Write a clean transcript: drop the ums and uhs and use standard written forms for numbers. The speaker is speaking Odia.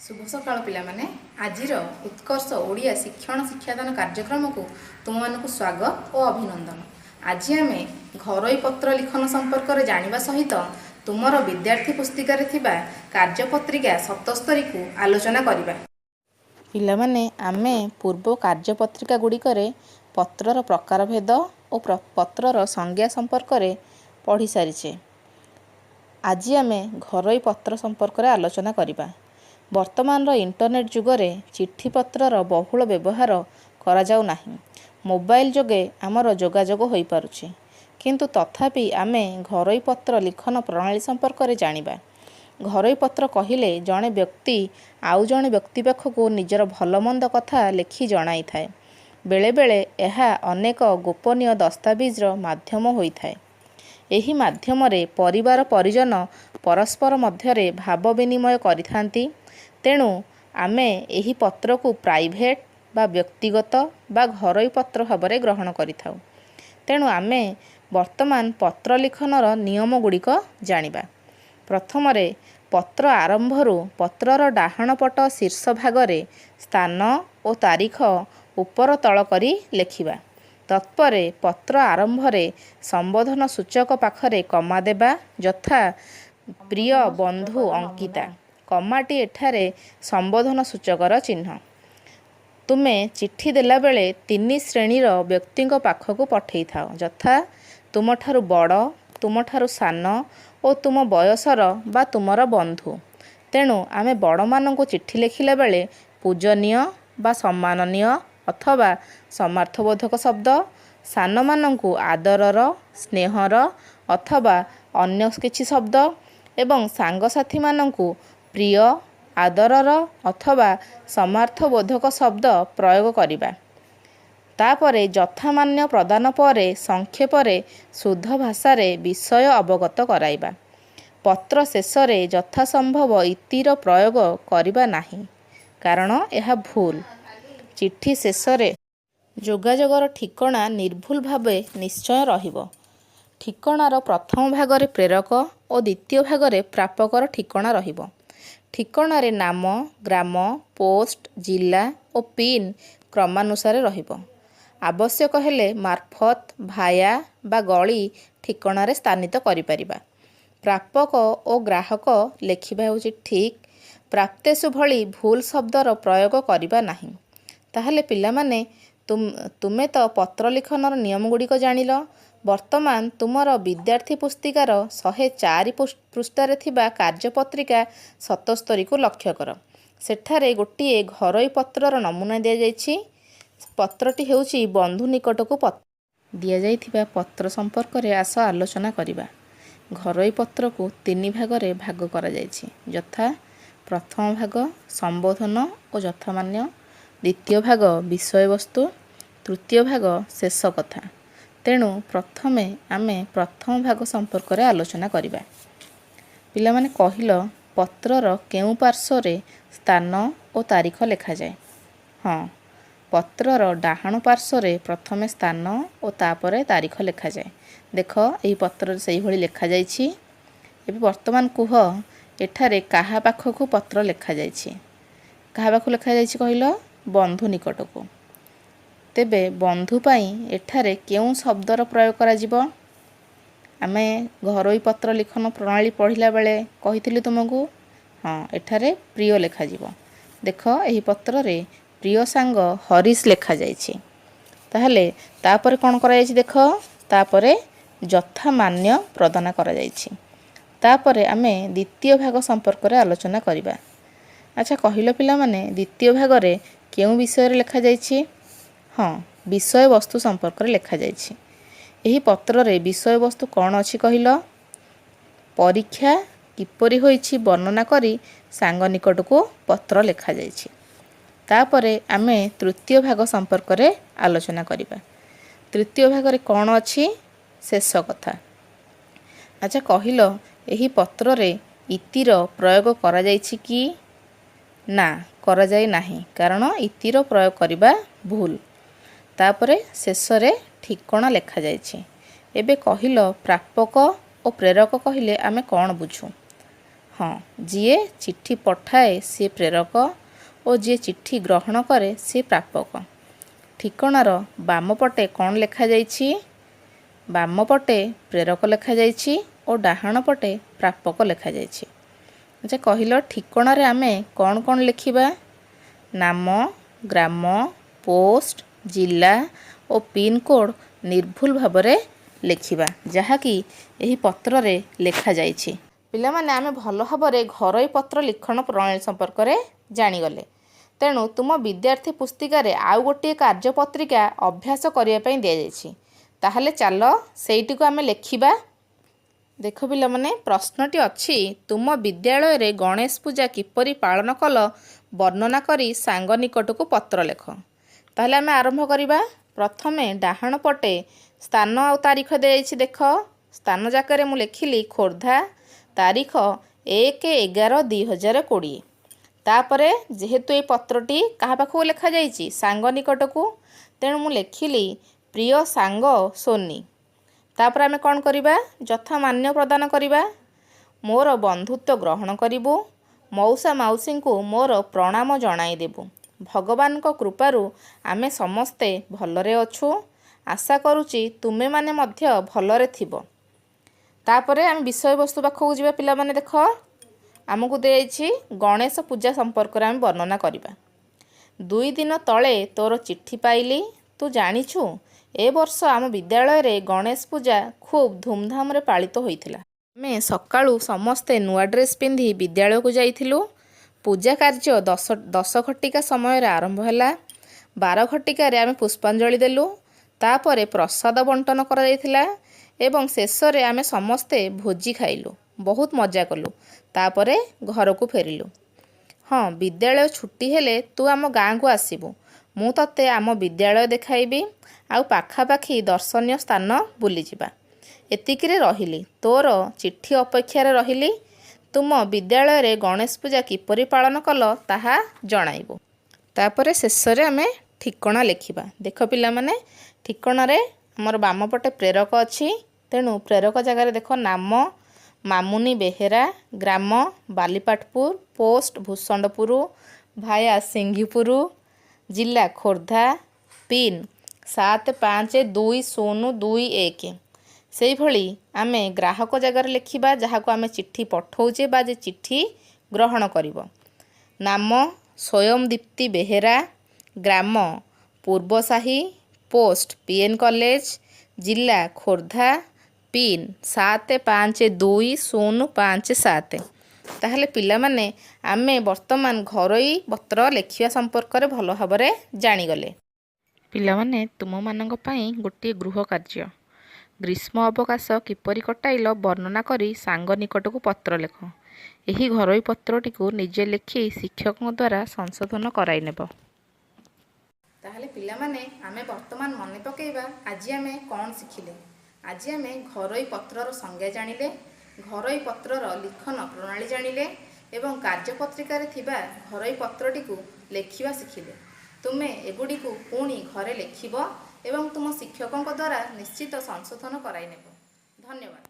ଶୁଭ ସକାଳ ପିଲାମାନେ। ଆଜିର ଉତ୍କର୍ଷ ଓଡ଼ିଆ ଶିକ୍ଷଣ ଶିକ୍ଷାଦାନ କାର୍ଯ୍ୟକ୍ରମକୁ ତୁମମାନଙ୍କୁ ସ୍ୱାଗତ ଓ ଅଭିନନ୍ଦନ। ଆଜି ଆମେ ଘରୋଇ ପତ୍ର ଲିଖନ ସମ୍ପର୍କରେ ଜାଣିବା ସହିତ ତୁମର ବିଦ୍ୟାର୍ଥୀ ପୁସ୍ତିକାରେ ଥିବା କାର୍ଯ୍ୟପତ୍ରିକା 77କୁ ଆଲୋଚନା କରିବା। ପିଲାମାନେ, ଆମେ ପୂର୍ବ କାର୍ଯ୍ୟପତ୍ରିକା ଗୁଡ଼ିକରେ ପତ୍ରର ପ୍ରକାରଭେଦ ଓ ପତ୍ରର ସଂଜ୍ଞା ସମ୍ପର୍କରେ ପଢ଼ି ସାରିଛେ। ଆଜି ଆମେ ଘରୋଇ ପତ୍ର ସମ୍ପର୍କରେ ଆଲୋଚନା କରିବା। ବର୍ତ୍ତମାନର ଇଣ୍ଟରନେଟ୍ ଯୁଗରେ ଚିଠିପତ୍ରର ବହୁଳ ବ୍ୟବହାର କରାଯାଉନାହିଁ। ମୋବାଇଲ ଯୋଗେ ଆମର ଯୋଗାଯୋଗ ହୋଇପାରୁଛି। କିନ୍ତୁ ତଥାପି ଆମେ ଘରୋଇ ପତ୍ର ଲିଖନ ପ୍ରଣାଳୀ ସମ୍ପର୍କରେ ଜାଣିବା। ଘରୋଇ ପତ୍ର କହିଲେ ଜଣେ ବ୍ୟକ୍ତି ଆଉ ଜଣେ ବ୍ୟକ୍ତି ପାଖକୁ ନିଜର ଭଲମନ୍ଦ କଥା ଲେଖି ଜଣାଇଥାଏ। ବେଳେବେଳେ ଏହା ଅନେକ ଗୋପନୀୟ ଦସ୍ତାବିଜର ମାଧ୍ୟମ ହୋଇଥାଏ। ଏହି ମାଧ୍ୟମରେ ପରିବାର ପରିଜନ ପରସ୍ପର ମଧ୍ୟରେ ଭାବ ବିନିମୟ କରିଥାନ୍ତି। ତେଣୁ ଆମେ ଏହି ପତ୍ରକୁ ପ୍ରାଇଭେଟ୍ ବା ବ୍ୟକ୍ତିଗତ ବା ଘରୋଇ ପତ୍ର ଭାବରେ ଗ୍ରହଣ କରିଥାଉ। ତେଣୁ ଆମେ ବର୍ତ୍ତମାନ ପତ୍ର ଲିଖନର ନିୟମ ଗୁଡ଼ିକ ଜାଣିବା। ପ୍ରଥମରେ, ପତ୍ର ଆରମ୍ଭରୁ ପତ୍ରର ଡାହାଣ ପଟ ଶୀର୍ଷ ଭାଗରେ ସ୍ଥାନ ଓ ତାରିଖ ଉପର ତଳ କରି ଲେଖିବା। ତତ୍ପରେ ପତ୍ର ଆରମ୍ଭରେ ସମ୍ବୋଧନ ସୂଚକ ପାଖରେ କମା ଦେବା, ଯଥା ପ୍ରିୟ ସମ୍ବୋଧନ ବନ୍ଧୁ ସୂଚକର ଅଙ୍କିତା। ନମୁନା। କମାଟି ଏଠାରେ ସମ୍ବୋଧନ ସୂଚକର ଚିହ୍ନ। ତୁମେ ଚିଠି ଦେଲାବେଳେ ତିନି ଶ୍ରେଣୀର ବ୍ୟକ୍ତିଙ୍କ ପାଖକୁ ପଠେଇଥାଅ, ଯଥା ତୁମଠାରୁ ବଡ଼, ତୁମଠାରୁ ସାନ ଓ ତୁମ ବୟସର ବା ତୁମର ବନ୍ଧୁ। ତେଣୁ ଆମେ ବଡ଼ମାନଙ୍କୁ ଚିଠି ଲେଖିଲା ବେଳେ ପୂଜନୀୟ ବା ସମ୍ମାନନୀୟ ଅଥବା ସମାର୍ଥବୋଧକ ଶବ୍ଦ, ସାନମାନଙ୍କୁ ଆଦରର, ସ୍ନେହର ଅଥବା ଅନ୍ୟ କିଛି ଶବ୍ଦ ଏବଂ ସାଙ୍ଗସାଥିମାନଙ୍କୁ ପ୍ରିୟ, ଆଦରର ଅଥବା ସମାର୍ଥବୋଧକ ଶବ୍ଦ ପ୍ରୟୋଗ କରିବା। ତାପରେ ଯଥାମାନ୍ୟ ପ୍ରଦାନ ପରେ ସଂକ୍ଷେପରେ ଶୁଦ୍ଧ ଭାଷାରେ ବିଷୟ ଅବଗତ କରାଇବା। ପତ୍ର ଶେଷରେ ଯଥାସମ୍ଭବ ଇତିର ପ୍ରୟୋଗ କରିବା ନାହିଁ, କାରଣ ଏହା ଭୁଲ। ଚିଠି ଶେଷରେ ଯୋଗାଯୋଗର ଠିକଣା ନିର୍ଭୁଲ ଭାବେ ନିଶ୍ଚୟ ରହିବ। ଠିକଣାର ପ୍ରଥମ ଭାଗରେ ପ୍ରେରକ ଓ ଦ୍ୱିତୀୟ ଭାଗରେ ପ୍ରାପକର ଠିକଣା ରହିବ। ଠିକଣାରେ ନାମ, ଗ୍ରାମ, ପୋଷ୍ଟ, ଜିଲ୍ଲା ଓ ପିନ୍ କ୍ରମାନୁସାରେ ରହିବ। ଆବଶ୍ୟକ ହେଲେ ମାର୍ଫତ, ଭାୟା ବା ଗଳି ଠିକଣାରେ ସ୍ଥାନିତ କରିପାରିବା। ପ୍ରାପକ ଓ ଗ୍ରାହକ ଲେଖିବା ହେଉଛି ଠିକ୍। ପ୍ରାପ୍ତେଷୁ ଭଳି ଭୁଲ ଶବ୍ଦର ପ୍ରୟୋଗ କରିବା ନାହିଁ। ତାହେଲେ ପିଲାମାନେ, ତୁମେ ତ ପତ୍ର ଲିଖନର ନିୟମ ଗୁଡ଼ିକ ଜାଣିଲ। ବର୍ତ୍ତମାନ ତୁମର ବିଦ୍ୟାର୍ଥୀ ପୁସ୍ତିକାର 104 ପୃଷ୍ଠାରେ ଥିବା କାର୍ଯ୍ୟପତ୍ରିକା 77କୁ ଲକ୍ଷ୍ୟ କର। ସେଠାରେ ଗୋଟିଏ ଘରୋଇ ପତ୍ରର ନମୁନା ଦିଆଯାଇଛି। ପତ୍ରଟି ହେଉଛି ବନ୍ଧୁ ନିକଟକୁ ପତ୍ର। ଦିଆଯାଇଥିବା ପତ୍ର ସମ୍ପର୍କରେ ଆସ ଆଲୋଚନା କରିବା। ଘରୋଇ ପତ୍ରକୁ ତିନି ଭାଗରେ ଭାଗ କରାଯାଇଛି, ଯଥା ପ୍ରଥମ ଭାଗ ସମ୍ବୋଧନ ଓ ଯଥାମାନ୍ୟ, ଦ୍ୱିତୀୟ ଭାଗ ବିଷୟବସ୍ତୁ, ତୃତୀୟ ଭାଗ ଶେଷ କଥା। ତେଣୁ ପ୍ରଥମେ ଆମେ ପ୍ରଥମ ଭାଗ ସମ୍ପର୍କରେ ଆଲୋଚନା କରିବା। ପିଲାମାନେ, କହିଲ, ପତ୍ରର କେଉଁ ପାର୍ଶ୍ୱରେ ସ୍ଥାନ ଓ ତାରିଖ ଲେଖାଯାଏ? ହଁ, ପତ୍ରର ଡାହାଣ ପାର୍ଶ୍ୱରେ ପ୍ରଥମେ ସ୍ଥାନ ଓ ତାପରେ ତାରିଖ ଲେଖାଯାଏ। ଦେଖ, ଏହି ପତ୍ରରେ ସେଇଭଳି ଲେଖାଯାଇଛି। ଏବେ ବର୍ତ୍ତମାନ କୁହ, ଏଠାରେ କାହା ପାଖକୁ ପତ୍ର ଲେଖାଯାଇଛି? କାହା ପାଖକୁ ଲେଖାଯାଇଛି କହିଲ? ବନ୍ଧୁ ନିକଟକୁ। ତେବେ ବନ୍ଧୁ ପାଇଁ ଏଠାରେ କେଉଁ ଶବ୍ଦର ପ୍ରୟୋଗ କରାଯିବ? ଆମେ ଘରୋଇ ପତ୍ର ଲିଖନ ପ୍ରଣାଳୀ ପଢ଼ିଲା ବେଳେ କହିଥିଲି ତୁମକୁ। ହଁ, ଏଠାରେ ପ୍ରିୟ ଲେଖାଯିବ। ଦେଖ, ଏହି ପତ୍ରରେ ପ୍ରିୟ ସାଙ୍ଗ ହରିଶ ଲେଖାଯାଇଛି। ତାହେଲେ ତାପରେ କ'ଣ କରାଯାଇଛି ଦେଖ। ତାପରେ ଯଥାମାନ୍ୟ ପ୍ରଦାନ କରାଯାଇଛି। ତାପରେ ଆମେ ଦ୍ୱିତୀୟ ଭାଗ ସମ୍ପର୍କରେ ଆଲୋଚନା କରିବା। ଆଚ୍ଛା କହିଲ ପିଲାମାନେ, ଦ୍ୱିତୀୟ ଭାଗରେ କେଉଁ ବିଷୟରେ ଲେଖାଯାଇଛି? ହଁ, ବିଷୟବସ୍ତୁ ସମ୍ପର୍କରେ ଲେଖାଯାଇଛି। ଏହି ପତ୍ରରେ ବିଷୟବସ୍ତୁ କ'ଣ ଅଛି କହିଲ? ପରୀକ୍ଷା କିପରି ହୋଇଛି ବର୍ଣ୍ଣନା କରି ସାଙ୍ଗ ନିକଟକୁ ପତ୍ର ଲେଖାଯାଇଛି। ତାପରେ ଆମେ ତୃତୀୟ ଭାଗ ସମ୍ପର୍କରେ ଆଲୋଚନା କରିବା। ତୃତୀୟ ଭାଗରେ କ'ଣ ଅଛି? ଶେଷ କଥା। ଆଚ୍ଛା କହିଲ, ଏହି ପତ୍ରରେ ଇତିର ପ୍ରୟୋଗ କରାଯାଇଛି କି? ନା, କରାଯାଇ ନାହିଁ, କାରଣ ଇତିର ପ୍ରୟୋଗ କରିବା ଭୁଲ। ତାପରେ ଶେଷରେ ଠିକଣା ଲେଖାଯାଇଛି। ଏବେ କହିଲ, ପ୍ରାପକ ଓ ପ୍ରେରକ କହିଲେ ଆମେ କ'ଣ ବୁଝୁ? ହଁ, ଯିଏ ଚିଠି ପଠାଏ ସିଏ ପ୍ରେରକ ଓ ଯିଏ ଚିଠି ଗ୍ରହଣ କରେ ସିଏ ପ୍ରାପକ। ଠିକଣାର ବାମ ପଟେ କ'ଣ ଲେଖାଯାଇଛି? ବାମ ପଟେ ପ୍ରେରକ ଲେଖାଯାଇଛି ଓ ଡାହାଣ ପଟେ ପ୍ରାପକ ଲେଖାଯାଇଛି। ଆଚ୍ଛା କହିଲ, ଠିକଣାରେ ଆମେ କ'ଣ କ'ଣ ଲେଖିବା? ନାମ, ଗ୍ରାମ, ପୋଷ୍ଟ, ଜିଲ୍ଲା ଓ ପିନ୍କୋଡ଼୍ ନିର୍ଭୁଲ ଭାବରେ ଲେଖିବା, ଯାହାକି ଏହି ପତ୍ରରେ ଲେଖାଯାଇଛି। ପିଲାମାନେ, ଆମେ ଭଲ ଭାବରେ ଘରୋଇ ପତ୍ର ଲିଖନ ପ୍ରଣାଳୀ ସମ୍ପର୍କରେ ଜାଣିଗଲେ। ତେଣୁ ତୁମ ବିଦ୍ୟାର୍ଥୀ ପୁସ୍ତିକାରେ ଆଉ ଗୋଟିଏ କାର୍ଯ୍ୟପତ୍ରିକା ଅଭ୍ୟାସ କରିବା ପାଇଁ ଦିଆଯାଇଛି। ତାହେଲେ ଚାଲ, ସେଇଟିକୁ ଆମେ ଲେଖିବା। ଦେଖ ପିଲାମାନେ, ପ୍ରଶ୍ନଟି ଅଛି, ତୁମ ବିଦ୍ୟାଳୟରେ ଗଣେଶ ପୂଜା କିପରି ପାଳନ କଲ ବର୍ଣ୍ଣନା କରି ସାଙ୍ଗ ନିକଟକୁ ପତ୍ର ଲେଖ। ତାହେଲେ ଆମେ ଆରମ୍ଭ କରିବା। ପ୍ରଥମେ ଡାହାଣ ପଟେ ସ୍ଥାନ ଆଉ ତାରିଖ ଦିଆଯାଇଛି। ଦେଖ, ସ୍ଥାନ ଜାଗାରେ ମୁଁ ଲେଖିଲି ଖୋର୍ଦ୍ଧା, ତାରିଖ 1-11-2020। ତାପରେ ଯେହେତୁ ଏଇ ପତ୍ରଟି କାହା ପାଖକୁ ଲେଖାଯାଇଛି? ସାଙ୍ଗ ନିକଟକୁ। ତେଣୁ ମୁଁ ଲେଖିଲି ପ୍ରିୟ ସାଙ୍ଗ ସୋନି। ତାପରେ ଆମେ କ'ଣ କରିବା? ଯଥା ମାନ୍ୟ ପ୍ରଦାନ କରିବା। ମୋର ବନ୍ଧୁତ୍ୱ ଗ୍ରହଣ କରିବୁ। ମଉସା ମାଉସୀଙ୍କୁ ମୋର ପ୍ରଣାମ ଜଣାଇଦେବୁ। ଭଗବାନଙ୍କ କୃପାରୁ ଆମେ ସମସ୍ତେ ଭଲରେ ଅଛୁ। ଆଶା କରୁଛି ତୁମେମାନେ ମଧ୍ୟ ଭଲରେ ଥିବ। ତାପରେ ଆମେ ବିଷୟବସ୍ତୁ ପାଖକୁ ଯିବା। ପିଲାମାନେ ଦେଖ, ଆମକୁ ଦିଆଯାଇଛି ଗଣେଶ ପୂଜା ସମ୍ପର୍କରେ ଆମେ ବର୍ଣ୍ଣନା କରିବା। 2 ଦିନ ତଳେ ତୋର ଚିଠି ପାଇଲି। ତୁ ଜାଣିଛୁ, ଏ ବର୍ଷ ଆମ ବିଦ୍ୟାଳୟରେ ଗଣେଶ ପୂଜା ଖୁବ୍ ଧୁମଧାମରେ ପାଳିତ ହୋଇଥିଲା। ଆମେ ସକାଳୁ ସମସ୍ତେ ନୂଆ ଡ୍ରେସ୍ ପିନ୍ଧି ବିଦ୍ୟାଳୟକୁ ଯାଇଥିଲୁ। ପୂଜା କାର୍ଯ୍ୟ 10 ଘଟିକା ସମୟରେ ଆରମ୍ଭ ହେଲା। 12 ଘଟିକାରେ ଆମେ ପୁଷ୍ପାଞ୍ଜଳି ଦେଲୁ। ତାପରେ ପ୍ରସାଦ ବଣ୍ଟନ କରାଯାଇଥିଲା ଏବଂ ଶେଷରେ ଆମେ ସମସ୍ତେ ଭୋଜି ଖାଇଲୁ। ବହୁତ ମଜା କଲୁ। ତାପରେ ଘରକୁ ଫେରିଲୁ। ହଁ, ବିଦ୍ୟାଳୟ ଛୁଟି ହେଲେ ତୁ ଆମ ଗାଁକୁ ଆସିବୁ। ମୁଁ ତୋତେ ଆମ ବିଦ୍ୟାଳୟ ଦେଖାଇବି ଆଉ ପାଖାପାଖି ଦର୍ଶନୀୟ ସ୍ଥାନ ବୁଲିଯିବା। ଏତିକିରେ ରହିଲି। ତୋର ଚିଠି ଅପେକ୍ଷାରେ ରହିଲି। ତୁମ ବିଦ୍ୟାଳୟରେ ଗଣେଶ ପୂଜା କିପରି ପାଳନ କଲ ତାହା ଜଣାଇବୁ। ତାପରେ ଶେଷରେ ଆମେ ଠିକଣା ଲେଖିବା। ଦେଖ ପିଲାମାନେ, ଠିକଣାରେ ଆମର ବାମ ପଟେ ପ୍ରେରକ ଅଛି। ତେଣୁ ପ୍ରେରକ ଜାଗାରେ ଦେଖ, ନାମ ମାମୁନି ବେହେରା, ଗ୍ରାମ ବାଲିପାଟପୁର, ପୋଷ୍ଟ ଭୂଷଣ୍ଡପୁର, ଭାୟା ସିଂଘିପୁର, ଜିଲ୍ଲା ଖୋର୍ଦ୍ଧା, ପିନ୍ 752021। ସେଇଭଳି ଆମେ ଗ୍ରାହକ ଜାଗାରେ ଲେଖିବା, ଯାହାକୁ ଆମେ ଚିଠି ପଠଉଛେ ବା ଯେ ଚିଠି ଗ୍ରହଣ କରିବ। ନାମ ସ୍ୱୟଂ ଦୀପ୍ତି ବେହେରା, ଗ୍ରାମ ପୂର୍ବସାହି, ପୋଷ୍ଟ ପିଏନ୍ କଲେଜ, ଜିଲ୍ଲା ଖୋର୍ଦ୍ଧା, ପିନ୍ 752057। ତାହେଲେ ପିଲାମାନେ, ଆମେ ବର୍ତ୍ତମାନ ଘରୋଇ ପତ୍ର ଲେଖିବା ସମ୍ପର୍କରେ ଭଲ ଭାବରେ ଜାଣିଗଲେ। ପିଲାମାନେ, ତୁମମାନଙ୍କ ପାଇଁ ଗୋଟିଏ ଗୃହ କାର୍ଯ୍ୟ। ଗ୍ରୀଷ୍ମ ଅବକାଶ କିପରି କଟାଇଲ ବର୍ଣ୍ଣନା କରି ସାଙ୍ଗ ନିକଟକୁ ପତ୍ର ଲେଖ। ଏହି ଘରୋଇ ପତ୍ରଟିକୁ ନିଜେ ଲେଖି ଶିକ୍ଷକଙ୍କ ଦ୍ୱାରା ସଂଶୋଧନ କରାଇନେବ। ତାହେଲେ ପିଲାମାନେ, ଆମେ ବର୍ତ୍ତମାନ ମନେ ପକାଇବା ଆଜି ଆମେ କ'ଣ ଶିଖିଲେ। ଆଜି ଆମେ ଘରୋଇ ପତ୍ରର ସଂଜ୍ଞା ଜାଣିଲେ, ଘରୋଇ ପତ୍ରର ଲିଖନ ପ୍ରଣାଳୀ ଜାଣିଲେ ଏବଂ କାର୍ଯ୍ୟପତ୍ରିକାରେ ଥିବା ଘରୋଇ ପତ୍ରଟିକୁ ଲେଖିବା ଶିଖିଲେ। ତୁମେ ଏଗୁଡ଼ିକୁ ପୁଣି ଘରେ ଲେଖିବ ଏବଂ ତୁମ ଶିକ୍ଷକଙ୍କ ଦ୍ୱାରା ନିଶ୍ଚିତ ସଂଶୋଧନ କରାଇନେବ। ଧନ୍ୟବାଦ।